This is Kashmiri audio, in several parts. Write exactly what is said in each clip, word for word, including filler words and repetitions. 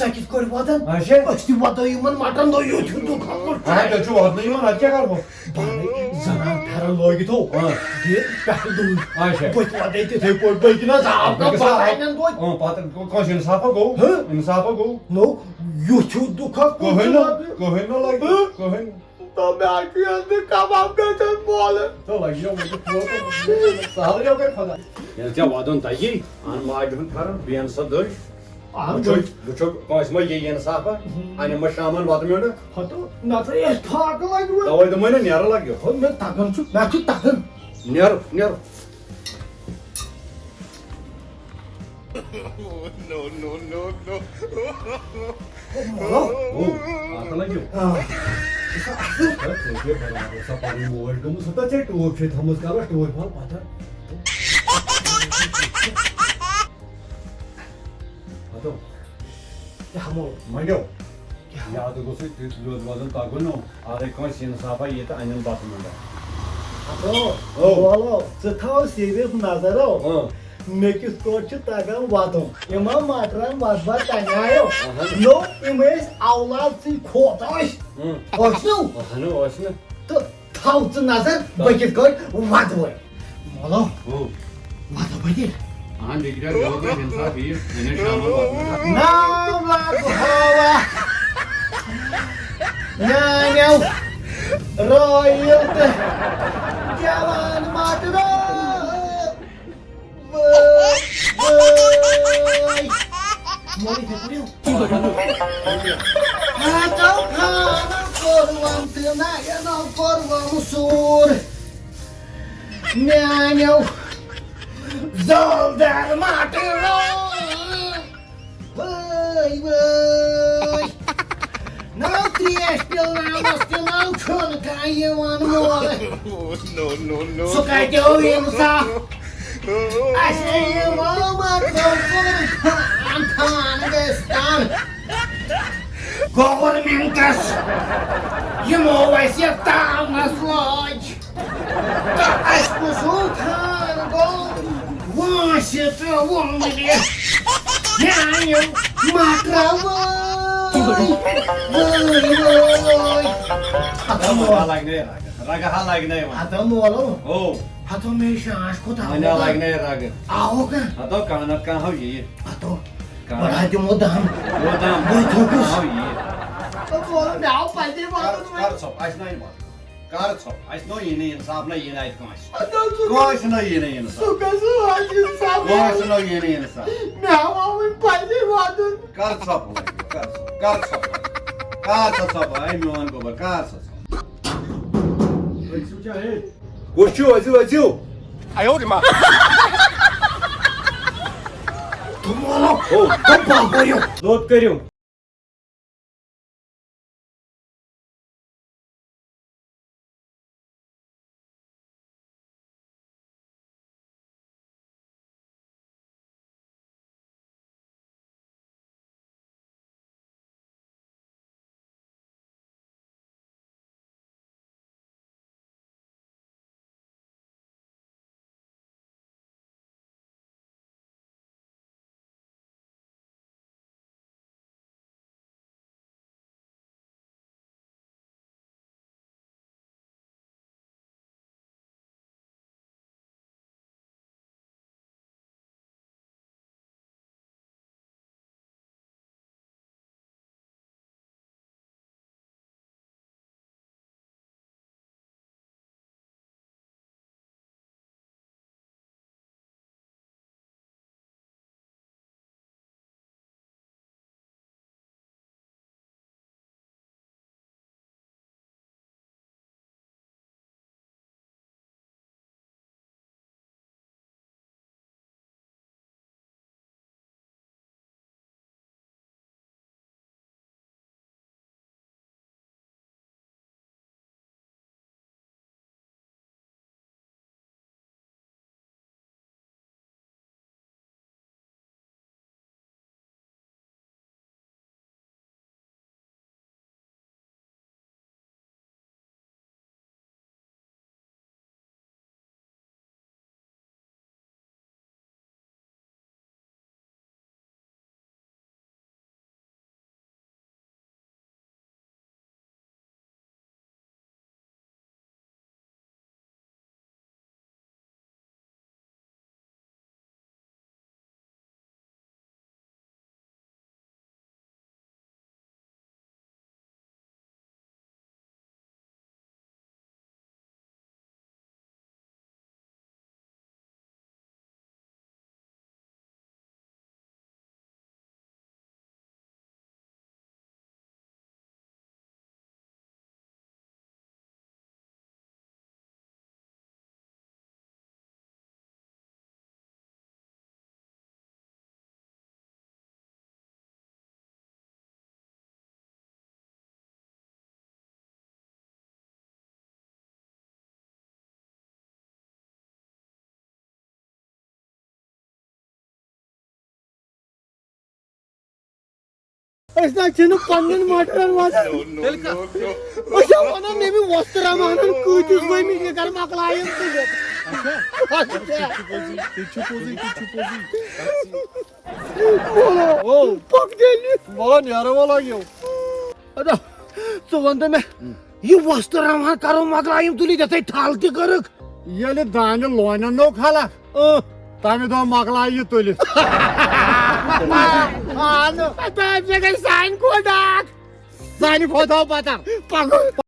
ژےٚ کِتھ کٲٹھۍ وَدَن؟ اچھا۔ أسۍ تہِ وَدو یِمَن مَٹَن دۄہ یُتھ ہیوٗ دُکھ ہا کوٚر۔ اَہَن، تیٚلہِ چھُ وَدنہٕ یِوان، اَدٕ کیٛاہ کَرٕ بہٕ؟ پَنٕنۍ زَنان پھٮ۪رَن لٲگِتھ ہو۔ آ۔ بیٚیہِ پٮ۪ٹھٕ دوٗر۔ اچھا۔ بہٕ تہِ وَدَے تِتھَے پٲٹھۍ، بٔلکہِ نہ زاو کانٛہہ بیٚکِس پَتہٕ آے۔ اَنٮ۪ن توتہِ۔ آ، پَتہٕ کٲنٛسہِ اِنصافا گوٚو؟ ہہ؟ اِنصافا گوٚو؟ نو، یُتھ ہیوٗ دُکھ ہا کوٚر کٕہٕنۍ ژےٚ نہٕ، لَبہِ۔ کٕہٕنۍ نہٕ لَگہِ، ہہ؟ کٕہٕنۍ۔ تو مےٚ چھُ یَتھ نہٕ کَباب گژھان مولہٕ۔ تہٕ لَگہِ یو وۄنۍ تہِ فون تہٕ سَہلٕے یو کَرِ خۄدا۔ ییٚلہِ ژےٚ وَدُن تَگی، اَن ماجہِ ہُنٛد پھٮ۪رَن، بیٚہن سا دٔج۔ اَن وٕچھو، دٔج۔ وٕچھو، کٲنٛسہِ ما یی اِنصافا؟ ہُم۔ اَنہِ ما شامَن وَتہٕ میوٚنٛڈ؟ ہَتو، نَتہٕ ٲسۍ فاقہٕ لَگہِ وۄنۍ۔ تَوَے دوٚپمَے نا، نیرٕ لَگہِ۔ ہو، مےٚ تَگان چھُ، مےٚ چھُ تَگان۔ نیرٕ، نیرٕ۔ No, no, no, no. ہو، ہو، اَتھ لَگیو۔ آ۔ ہے، ژےٚ چھے برابر سۄ پنٕنۍ موج گٔمٕژ، سۄ تَتھ ژےٚ ٹوپھ چھے تھٲومٕژ کَلَس، ٹوپھ وَل پَتھَر۔ ہَتو۔ کیٛاہ ہمو؟ مَنٛڈیو۔ کیٛاہ؟ یادٕ گوٚژھُے تیُتھ لیوٚد وَزُن تَگُن نو۔ اَدَے کٲنٛسہِ اِنصافا ییٚتہِ اَنٮ۪ن بَتہٕ مۄنٛڈا۔ ہَتو، ہو۔ بولو، ژٕ تھاو صرف نظر ہو۔ ہو۔ مےٚ کِتھ پٲٹھۍ چھُ تَگان وَدُن؟ یِمَن مَٹرَن وَتھ بَتھ تَنیٛایو۔ اَہَن۔ نو، یِم ٲسۍ اولاد سٕنٛدۍ کھوتہٕ ٲسۍ۔ اۭں۔ ٲسۍ نو؟ اَہَنو، ٲسۍ نہٕ۔ تہٕ تھاو ژٕ نظر، بہٕ کِتھ کٲٹھۍ وَدٕ وۄنۍ۔ مولو۔ ہو۔ وَدٕ بہٕ تیٚلہِ۔ اَہَن، بیٚیہِ کیٛاہ، یہِ گوٚو اِنصاف یہِ، یہِ نَے شامَن وَدُن۔ ناو وَدٕ ہاوا۔ میٛانیو رٲیِل تہٕ جوان مَٹرو۔ وٲے، وٲے۔ مولوی تھے پڑھیو۔ ہاتو خانو کوٚرُم تہٕ نَیَنو کوٚرُم سوٗر۔ میٛانیو زٲلدار مَٹرو۔ وٲے، وٲے۔ نہ تریش پِلناونس تہِ نہ چھُنہٕ کانٛہہ یِوان مولہٕ۔ No, no, no. سُہ کتہِ اوٚو اِنصاف؟ اَسہِ یِمو مطلب کوٚر تھان، تھان گٔژھۍ تن۔ گورمنٹس یِمو اَسہِ یہِ تاونس لٲج۔ تہٕ اَسہِ کُس ہیوٗ خان گوٚو وٲنٛسہِ تہٕ وُنٛگلہِ؟ میٛانیو مَٹرو وٲے، وٲے، وٲے۔ ہتو ہا مولو۔ لگنے رگہ، رگہ ہا لگنے وۄنۍ۔ ہتو مولو۔ او۔ ہتو مے شانٛش کوٗتاہ وۄنۍ ہا ہوگا۔ لگنے رگہ۔ آوُکھ نا؟ ہتو کانٛہہ نتہٕ کانٛہہ ہا یِیہِ۔ ہتو۔ کانٛہہ۔ بڑا دِمو دم۔ دِمو دم۔ بہٕ تھوٚکُس۔ ہا یِیہِ۔ ہتو مولو، مےٚ آو پَزے کر، واتُن وۄنۍ۔ کر ژھۄپ، اَسہِ نہ یہِ وَتھ۔ کر ژھۄپ، اَسہِ نو یی نہٕ اِنصاف، نہ یی نہٕ اَتہِ کٲنٛسہِ۔ اَدٕ حظ، سُہ کٲنٛسہِ نو یی نہٕ اِنصاف۔ سُہ کَس حظ واتہِ اِنصاف؟ کٲنٛسہِ نو یی نہٕ اِنصاف۔ مےٚ ہاو وۄنۍ پَزے واتُن۔ کر ژھۄپ وۄنۍ، کر ژھۄپ، کر ژھۄپ وۄنۍ۔ کر سا ژھۄپ، اے میون گوٚبر، کر سا ژھۄپ۔ کُس چھُ؟ أژِو، أژِو۔ تِمو، ہو۔ تِم باپٲرِو۔ لوٚت کٔرِو۔ أسۍ نہ چھِنہٕ پننٮ۪ن مٹرن منٛز۔ تیٚلہِ کَتھ؟ أسۍ چھِ وَنان، مےٚ وۄستہٕ رَمہٕ ہَنن کۭتِس ؤمِس یہِ کَرٕ مۄکلایَن تُلِتھ۔ اچھا۔ اچھا۔ تہِ چھُ پوٚزُے، تہِ چھُ پوٚزُے، تہِ چھُ پوٚزُے۔ بولو۔ او۔ پَک تیٚلہِ۔ بولو، نیرو وَلو یو۔ اَدٕ، ژٕ وَن تہٕ مےٚ، یہِ وۄستہٕ رَمہٕ ہَن کَرو مۄکلایَن تُلِتھ، یَتھ ہے ٹھل تہِ کٔرٕکھ۔ ییٚلہِ دانہِ لونن نوٚو خلق، اۭں، تمہِ دۄہ مۄکلاو یہِ تُلِتھ۔ آ، نہٕ۔ تۄہہِ گژھِ سانہِ کھۄتہٕ ڈاکھ۔ سانہِ کھۄتہٕ ہاو پتہ۔ پکُن۔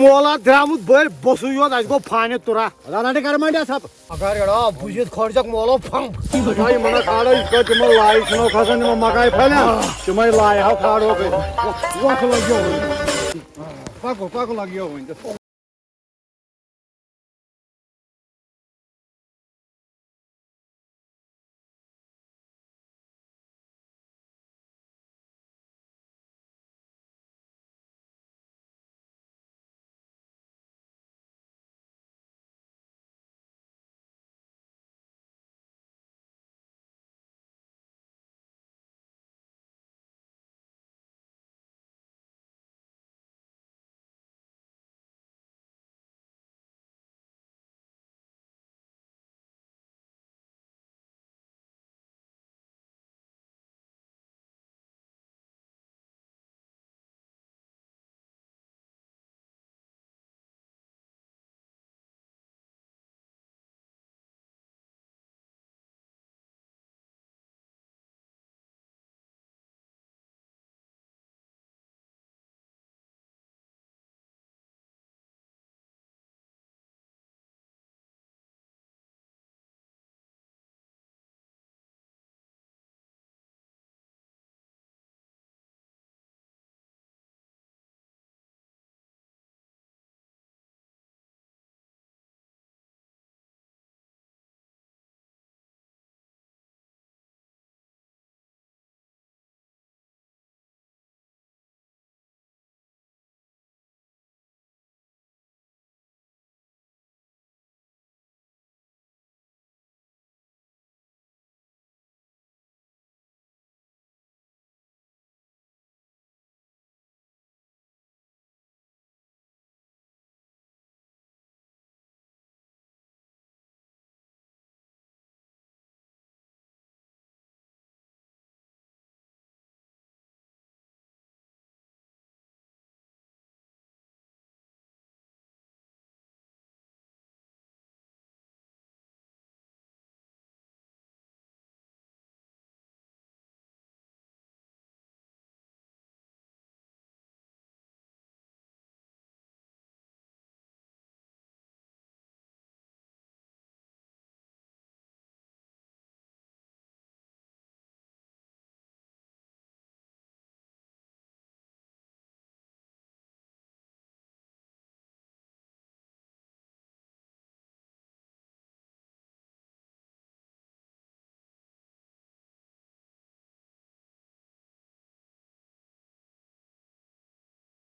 مولا درامُت بٔلۍ بوٚسُے یوت، اَسہِ گوٚو فانہِ تُرا۔ رناٹے کر مانڈیا سب۔ اگر یڑا بُجِتھ کھۄر جک مولو پھم۔ بھائی منا کھاڑو، اس کو تمو لائی سنو کھسن، تمو مکائی پھلن۔ تمے لائی ہاو کھاڑو کے۔ وقت لگیو۔ پکو، پکو لگیو وۄنۍ۔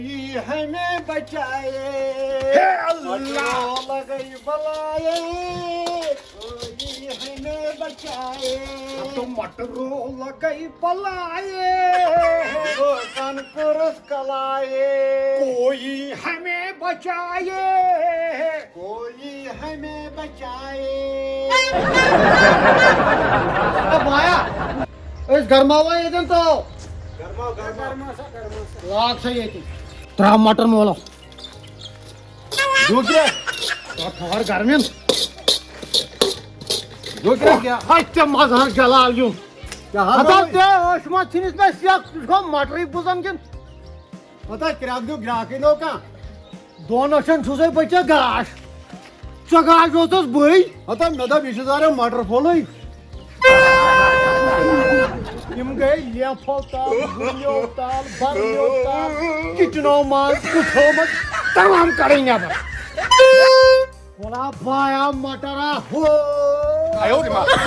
کوئی ہمیں بچائے، ہے اللہ! مٹرو لگئی بلائے، کوئی ہمیں بچائے، تو مٹرو لگئی بلائے، لوکن کورس کلائے، کوئی ہمیں بچائے۔ کوئی ہمیں بچائے۔ اے بایا، أسۍ گرماوان ییٚتٮ۪ن تو۔ گرماو، گرماو۔ لاگ سا ییٚتہِ۔ ترٛاو مٹر مولو۔ ڈوکرے، تھوڑ گرمٮ۪ن۔ ڈوکرے کیا؟ ہتہِ ژےٚ مزٕ ہن جلال یُن۔ کیا حال ہتا روی؟ ژےٚ ٲسمتھ ژھٕنِس مےٚ سیٚکھ، ژٕ چھُکھ مٹرٕے بُزان کِنہٕ؟ ہتا کرٛکھ دیُت گرٛاکھٕے نو کانٛہہ۔ دۄن لچھن چھُسے بہٕ ژےٚ گاش۔ ژےٚ گاش اوسُس بٕے۔ ہتا مےٚ دوٚپ یہِ چھُ ظاہرا مٹر پھوٚلٕے۔ یِم گٔے لیفو تل، گُنیو تل، برنیو تل، کچنو منٛز، کُٹھو منٛز، تمام کڑٕنۍ نٮ۪بر۔ ولا بایا مٹرا ہو۔ آیو ری ما۔ اَسہِ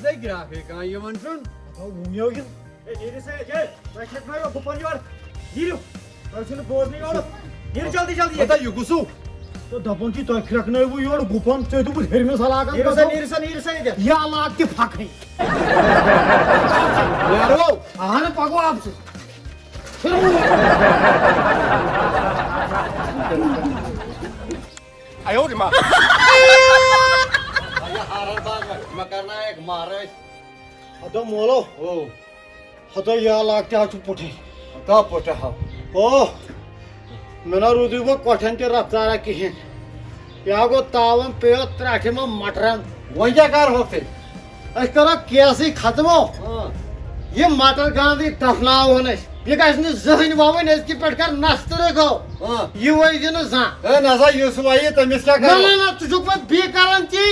چھُنہ گرٛاکھٕے کانٛہہ یِوان چھُن۔ ہتا وُنیو یہِ۔ ہے، نیٖرِو سا ییٚتہِ، ہے، تۄہہِ کیٛاہ ترٛٲیِو گُپن یورٕ؟ نیٖرِو، تۄہہِ چھُنہٕ بوزنٕے یورٕ۔ نیٖرِو جلدی جلدی ییٚتہِ۔ ہتا یہِ کُسُو؟ تہٕ دَپان چھِ تۄہہِ کھرٛٮ۪کنٲوٕ یورٕ گُپن، ژےٚ دوٚپُتھ ہیٚرمِس علاقس نیٖرِو سا، گژھو۔ نیٖرِو سا، نیٖرِو سا ییٚتہِ۔ یہِ علاقہٕ تہِ پھکھٕے۔ نیرو۔ اہن پکو آپ سے۔ مےٚ کرنایکھ مہراز۔ ہتو مولو، او، ہتو یہِ علاقہٕ تہِ حظ چھُ پُٹھٕے۔ کا پوٹا ہا؟ او، مےٚ نہ روٗدُے وۄنۍ کۄٹھٮ۪ن تہِ رفتارا کِہیٖنۍ۔ یا گوٚو تاوَن پیٚیو ترٛٹھِ منٛز مٹرن۔ وۄنۍ کیٛاہ کَرہوکھ تیٚلہِ؟ أسۍ کَرو کیسٕے ختمو۔ ہاں۔ یہِ مٹر گانٛدٕے دفناوہون أسۍ۔ یہِ گژھِ نہٕ زٕہٕنۍ وَوٕنۍ، أزکہِ پٮ۪ٹھ کَر نستہٕ رٕگو۔ ہاں۔ یہِ وَوِ نہٕ زانٛہہ۔ اے نہ سا، یُس وَیہِ تٔمِس کیٛاہ نہ، کَرو؟ نہ، نہ، ژٕ چھُکھ وۄنۍ بیٚیہِ کَران تی۔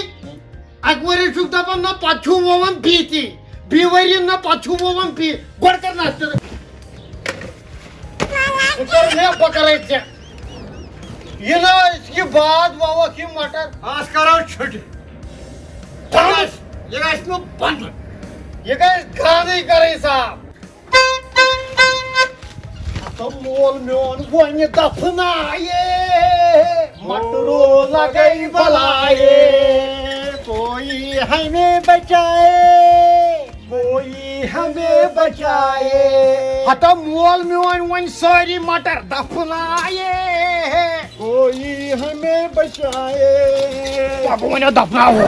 اَکہِ ؤری چھُکھ دَپان نہ، پَتہٕ چھُو وَوان بیٚیہِ تی۔ بیٚیہِ ؤری نہ، پَتہٕ چھُو وَوان بیٚیہِ۔ گۄڈٕ کَر نستہٕ رٕگ۔ ژٕ کَر مےٚ، بہٕ کَرَے ژےٚ۔ یہِ نہ أزکہِ بعد وَوَکھ یہِ مٹر۔ آز کَرو چھُٹی۔ بس، یہِ گژھِ نہٕ بنٛد۔ یہِ گژھِ گانٕے کرٕنۍ صاف۔ ہتو مول میون وۄنۍ دفنایے، مٹرو لگے بلایے، کوئی ہمیں بچائے، کوئی ہمیں بچائے۔ ہتو مول میون وۄنۍ سٲری مٹر دفنایے۔ کوئی ہمیں بچائے۔ پکو وۄنۍ دفناوو۔